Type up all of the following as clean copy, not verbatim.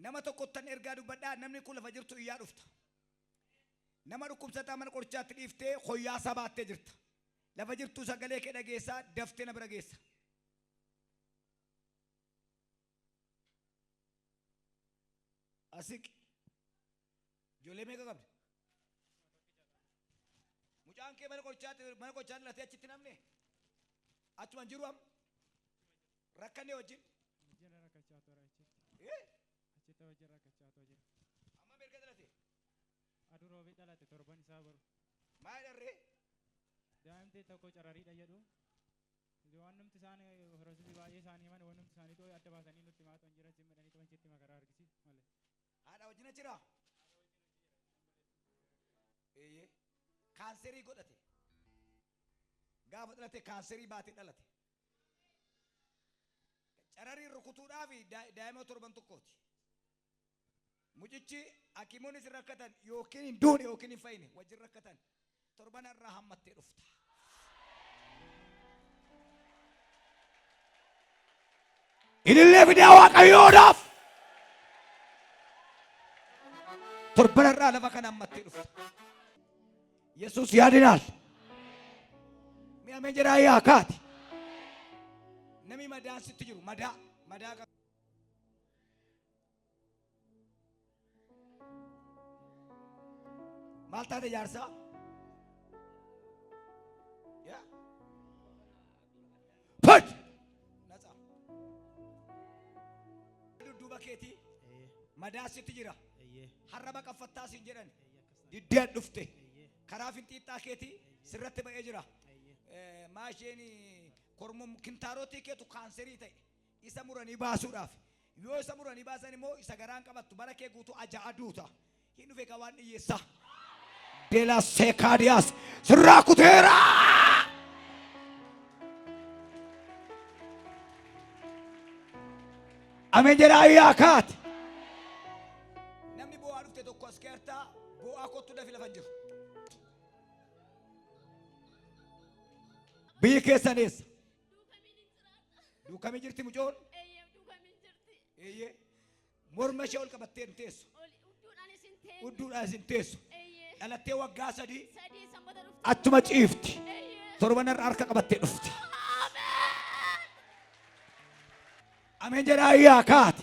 Nama tokkottan ergaa dubbadhaa namni kun lafa jirtu iyyaa dhufta. Nama dhukkubsataa mana qorichaatti dhiiftee hoyyaa isaa baattee jirta. Lafa jirtu sagalee kee dhageessaa daftee na bira geessa. Asiqi. Ijoollee meeqa qabdi? Mucaan kee mana qorichaatti dhalatee achitti namne achuma hin jiru amma rakkanne wajjin. Wajjin rakkachaa ture achitti. Eh? Achitti wajjin rakkachaa ture jira. Amma erga dhalate Aduu roobii dhalate torban isaa boru. Maal dharree? Daa'imti tokko carariidha jedhu. Waan numti isaan horosii baay'ee isaanii himan waan numti isaanii too adda baasanii nutti himaa turan jiran simmadhanii turan achitti makaraa argisiis malee. Haadha wajjin jira. Eeyyee. Kaanserii godhate. Gaafa dhalate kaanserii baatee dhalate. Cararii rukutuudhaaf daa'ima torban tokkooti. Mucichi hakimoonni isin rakkatan yookiin hin duune yookiin hin fayyine wajjin rakkatan torban irraa hammattee dhufta. Ilillee fidaa Waaqayyoodhaaf. Torban irraa lafa kana hammattee dhufta. Yesuus ያድናል. Mi'a mee jedhaa yaa kaati. Namni madaan sitti jiru madaa madaa qaba. Maal taate jaarsaa? Yaa. Fat! Natsa. Dudduuba keetii madaa sitti jira. Har'a baqaffattaa siin jedhan. Diddeen dhufte. Karaa finxiixxaa keetii sirratti ba'ee jira. Maasheen kormoo kintaarotii keetu kaanserii ta'e isa muranii baasuudhaaf. Yoo isa muranii baasan immoo isa garaan qabattu bara kee guutuu aja'a duuta. Hin dhufe ka waan dhiyyeessa. Deela seekaadiyaas sirraa kuteera. Ameen jedhaa yaa kaate. Namni bo'aa dhufte tokko as keertaa bo'aa kottu dafi lafa hin jiru. Biyyi keessan eessa? Duukamiin hin jiraata. Duukamii jirti mucoon? Eeyyee, duukamiin jirti. Eeyyee. Morma ishee ol qabattee hin teessu. Oli udduudhaan isin teenye. Udduudhaan isin teessu. Eeyyee. Dhalattee waggaa 3 3 sanbata dhufte. Achuma ciifti. Eeyyee. Torban irra harka qabattee dhufti. Ameen. Ameen jedhaa yaa kaate.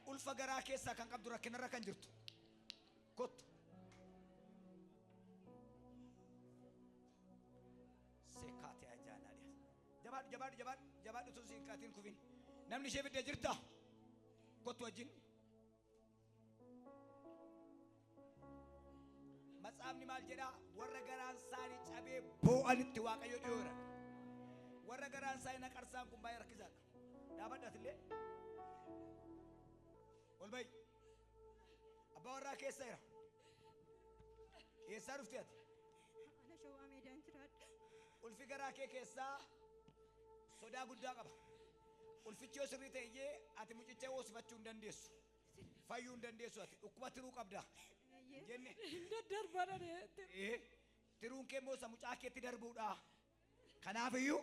Ulfa garaa keessaa kan qabdu rakkinarra kan jirtu. Kottu. Seekaatee ajaa'ibaa dhiyaata. Jabaadhu, jabaadhu, jabaadhu, jabaadhu tun siin kaatiin kufin. Namni ishee fiddee jirta. Kottu wajjin. Matsaafni maal jedhaa? Warra garaan isaanii cabee boo'anitti Waaqayyo dhiyoora. Warra garaan isaanii naqarsaan kun baay'ee rakkisaadha. Dhaabadhaas illee. Ol ba'i. Abbaa warraa keessa jira. Eessaa dhufte ati? Ana Shawaa Meedaan jiraadha. Ulfi garaa kee keessaa sodaa guddaa qaba. Ulfichi yoo sirrii ta'e iyyee ati mucicha hoosifachuu hin dandeessu. Fayyuu hin dandeessu ati. Dhukkuba tiruu qabda. Jenne. Hin daddarbadha. Tiruun kee immoo isa mucaa keetti darbuudha. Kanaaf iyyuu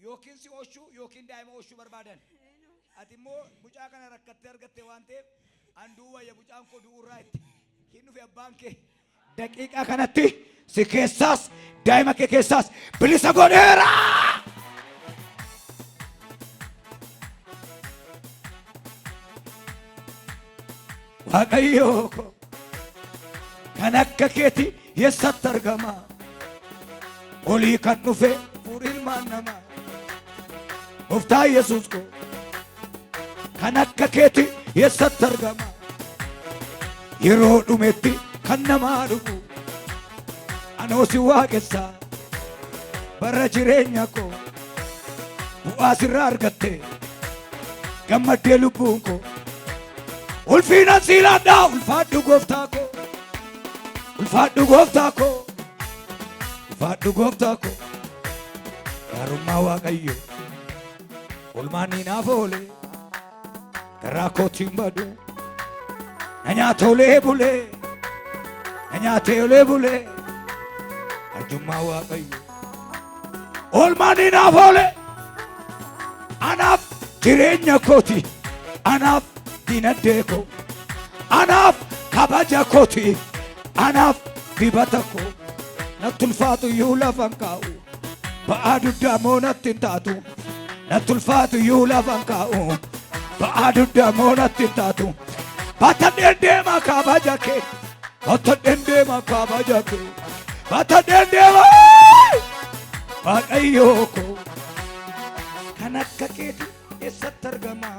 yookiin si oolchuu yookiin daa'ima oolchuu barbaadan. Ati immoo mucaa kana rakkattee argatte waan ta'eef anduu wayya mucaan koo du'uurraa itti. Hin dhufe abbaan kee. Daqiiqaa kanatti si keessaas daa'ima kee keessaas bilisa godheera. Waaqayyo koo kan akka keeti eessatti argama? Olii kan dhufe fuudhi ilmaan namaa. Gooftaa Yesuus koo kan akka keeti eessatti argama? Yeroo dhumetti kan namaa dhufu anoo si waaqessa bara jireenya koo bu'aa sirraa argatte gammaddee lubbuun koo ulfiina siilaadhaa. Ulfaadhu gooftaa koo, ulfaadhu gooftaa koo, ulfaadhu gooftaa koo. Gaarummaa Waaqayyo olmaan naaf oole garaa kootiin badu na nyaata olee bulee, na nyaatee olee bulee. Arjummaa Waaqayyo olmaan naaf oole anaaf jireenya kooti, anaaf. Dinagdee koo. Anaaf kabaja kooti. Anaaf dibata koo. Natti ulfaatu iyyuu lafan kaa'u. Ba'aa dugdaa moo natti hin taatu. Natti ulfaatu iyyuu lafan kaa'u. Ba'aa dugdaa moo natti hin taatu. Baatadheen deema kabaja kee. Baatadheen deema kabaja kee. Baatadheen deema. Waaqayyoo koo. Kan akka keeti eessatti argama?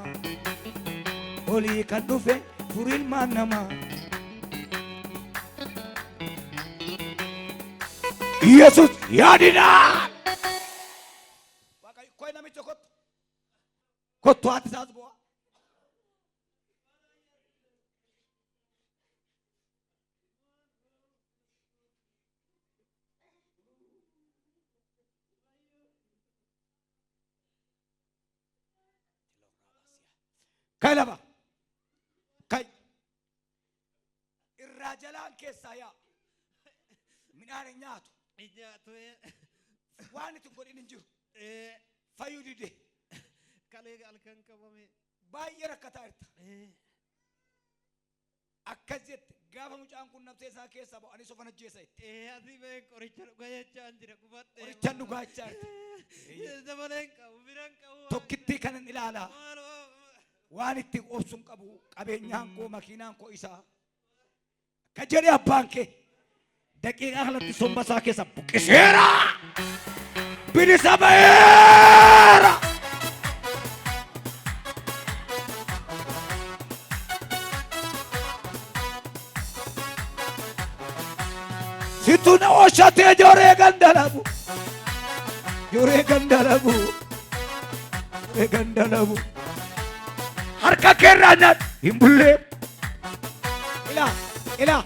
Olii kan dhufe furii ilmaan namaa. Yesus yaadinaa. Waaqayyo koo namicha kottu. Kottu haati isaas bu'aa. Kai lafa. Kai. Irraa jalaan keessaa yaa. Midhaan hin nyaatu. Hin nyaatu. Waan itti godhin hin jiru. Fayyuu dide. Kalee halkan qabame. Baay'ee rakkataa jirta. Akkas jette gaafa mucaan kun nafsee isaa keessaa ba'u anis ofan ajjeesa jette. Asii ba'ee qoricha dhugaa jechaan jira gubadhee. Qorichaan dhugaa jechaa jirta. Dabalee hin qabu bira hin qabu. Tokkittii kanan ilaalaa. Waan ittiin obsu hin qabu qabeenyaan koo makiinaan koo isaa. Akka jedhe abbaan kee daqiiqaa kanatti somba isaa keessa buqqiseera. Bilisa ba'eera. Situ na ooshatee jooree gandalabu. Jooree gandalabu. Jooree gandalabu. Harka keerraa nyaadhu hin bullee. Ilaa ilaa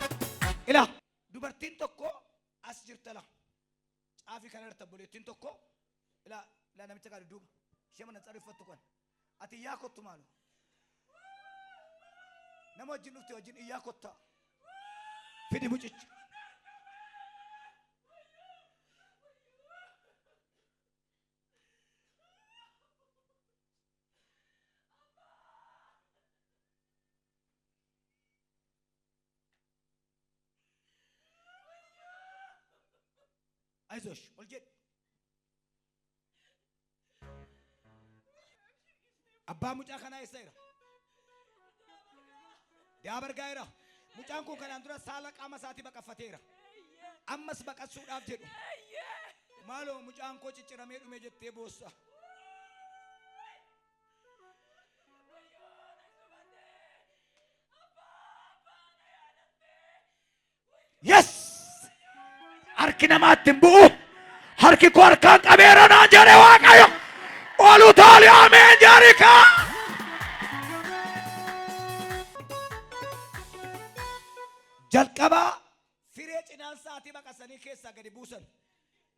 ilaa. Dubartiin tokko as jirta laa. Caafii kana irratti obboleettiin tokko ilaa ilaa namicha kana duuba ishee mana tsarri uffattu kana. Ati iyyaa kottu maalu. Nama wajjin dhufte wajjin iyyaa kottaa. Fidi mucicha. Ayzosh ol jedhi. Abbaa mucaa kanaa eessa jira? Daabargaa jira. Mucaan kun kanaan dura saala qaama isaatii baqaffateera. Ammas baqassuudhaaf jedhu. Maaloo mucaan koo cicciramee dhume jettee boossa. Yes! Harki namaatti hin bu'u. Harki koo harkaan qabeera naan jedhe Waaqayyo. Ol utaali ameen jaarikaa. Jalqabaa firee cinaan sa'aatii baqasanii keessaa gadi buusan.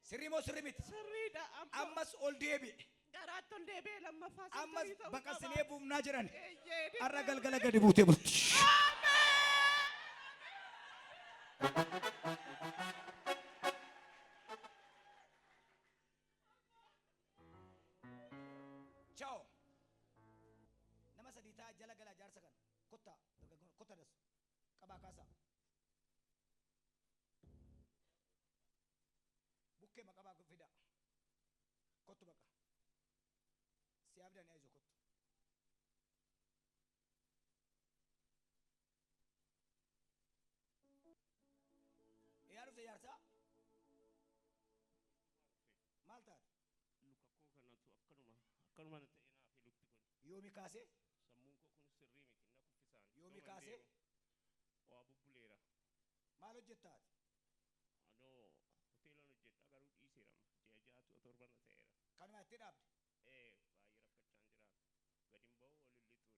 Sirrii moo sirrii miti? Sirriidha. Amma Ammas ol deebi'e. garaatti ol deebi'e lammaffaa Ammas sirrii ta'uu baqasinee qaba. buufnaa jedhan. Eeyyee, Har'a galgala gadi buutee bulti. Ciao. Nama sadii ta'a jala galaa jaarsa kana. Kottaa dargaggoon kottaa das. Qabaa kaasaa. Bukkee maqabaa fidaa. Kottu baqa. Si abdani ayzo kottu. Yaa dhufte jaarsaa? Maal taate? Luka koo kanatu akkanuma akkanuma na ta'e naaf lukti kun. Yoomi kaasee? Sammuun koo kun sirrii miti na kuffisaan. Yoomi Yooma kaasee? deemu waa bubbuleera. Maal hojjetta ati? Anoo hoteelan hojjedha garuu dhiiseera amma. Ji'a ja'atu torba na ta'eera. Kanuma itti dhaabde? Ee baay'ee rakkachaan jira. Gadi hin ba'u ol hin lixuuni.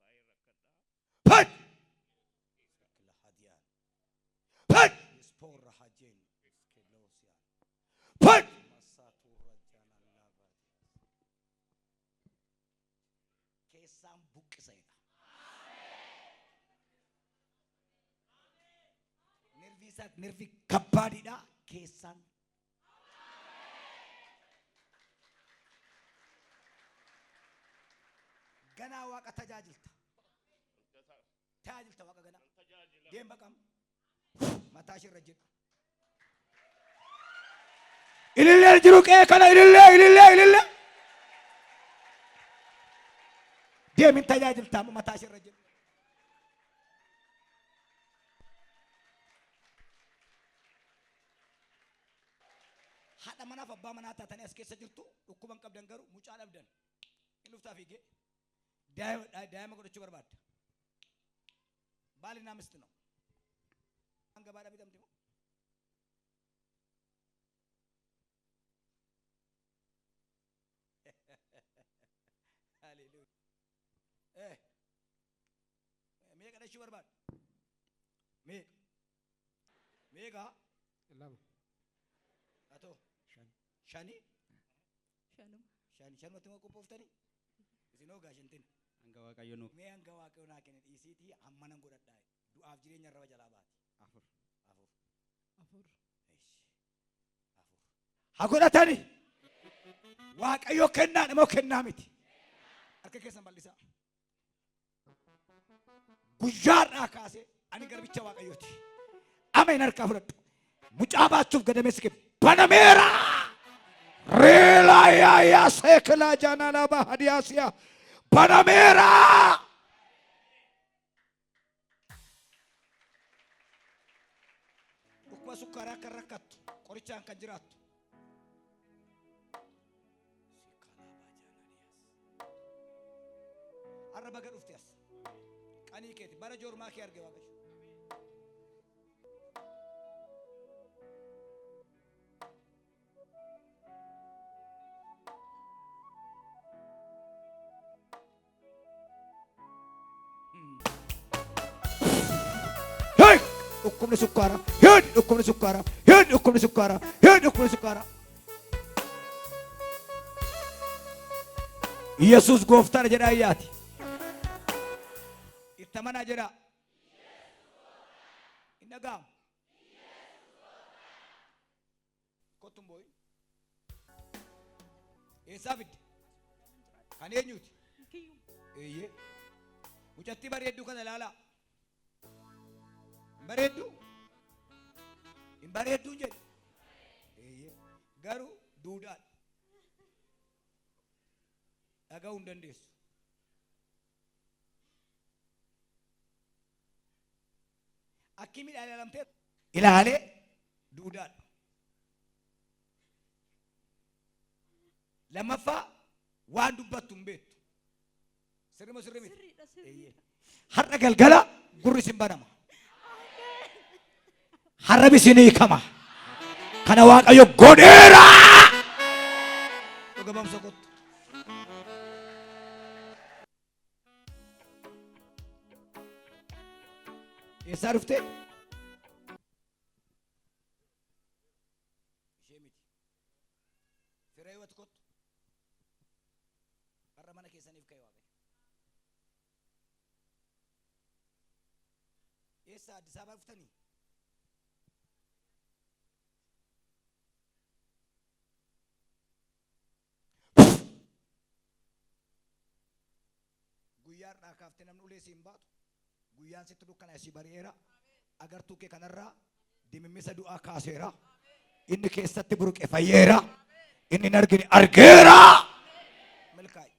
Baay'ee rakkadhaa. Pad! Lahadiyaan. Pad! Isporra hajeen. Kelosiyan. Pad! Masaturra janallabadi. Keessaan buqqiseera. Nervii isaa nervii kabbaadidha keessaan. Ganaa waaqa tajaajilta. Tajaajilta waaqa ganaa. Nan tajaajila. Deem baqam. Mataa ishee irra jedhu. Ilillee jiru qe'ee kana ilillee ilillee ilillee. Deem hin tajaajilta amma mataa ishee irra jedhu. Haadha manaaf abbaa manaa taatanii as keessa jirtu dhukkuba hin qabdan garuu mucaa dhabdan. Hin dhuftaa fiigee daa'ima godhachuu barbaadda. Baalinaa misti ነው. Waan gabaadhaa bitamti moo? Haleluuyaa. Eh. Meeqa dhachuu barbaadda? Meeqa? Meeqa? 2. Atoo? 5. Shani? Shanuma. Shani. Shanumatti moo qophooftanii? Isinoo gaa shantina. Hanga Waaqayyo nuuf. Mee hanga Waaqayyo naa kenne dhiisiitii amma nan godhadhaa. Du'aaf jireenya arraba jalaa baati. 4. 4. 4. Eesh. 4. Haa godhatani. Waaqayyo kennaadha moo kennaa miti? Harka keessan bal'isaa. Guyyaadhaa kaasee ani garbicha Waaqayyooti. Ameen harkaa fudhadhu. Mucaa baachuuf gadameessi kee banameera. Reelaa yaa yaa seeklaa jaanalaa bahadiyaasiyaa banameera. Dhukkuba sukkaaraa kan rakkattu qorichaan kan jiraattu. Har'a baga dhufte as. Qanii keeti bara joormaa kee arge Waaqayyo. Hey! Dhukkubni sukkaaraa, hey! Dhukkubni sukkaaraa, hey! Dhukkubni sukkaaraa, hey! Dhukkubni sukkaaraa. Yesuus gooftaadha jedhaa iyyaati. Itti amanaa jedhaa. Hin dhaga'amu. Kottu hin boo'in. Eessaa fidde? Kan eenyuti? Kiyyuma. Eeyyee. Mucattii bareedduu kana ilaalaa. Hin bareedduu? Hin bareedduu jedhe. Eeyyee. Garuu duudaadha. Dhaga'uu hin dandeessu. Akkimiidhaan ilaalamtee? Ilaalee duudaadha. Lammaffaa waan dubbattu hin beektu. Sirri moo sirri miti? Sirriidha sirriidha. Har'a galgala gurri isin banama. Harrabi isin hiikama. Kana Waaqayyo godheera. Dhuga ba'umsa kottu. Eessaa dhufte? Ishee miti. Fireehiwat kottu. Har'a mana keessaniif ka'e Waaqayyo. Eessaa Addis Ababaa dhuftanii? Guyyaa har'aa kaaftee namni ulee si hin baatu. Guyyaan sitti dukkanaa'e si bari'eera. Agartuu kee kanarraa dimimmisa du'aa kaaseera. Inni keessatti buruqe fayyeera. Inni hin argine argeera. Milkaa'i.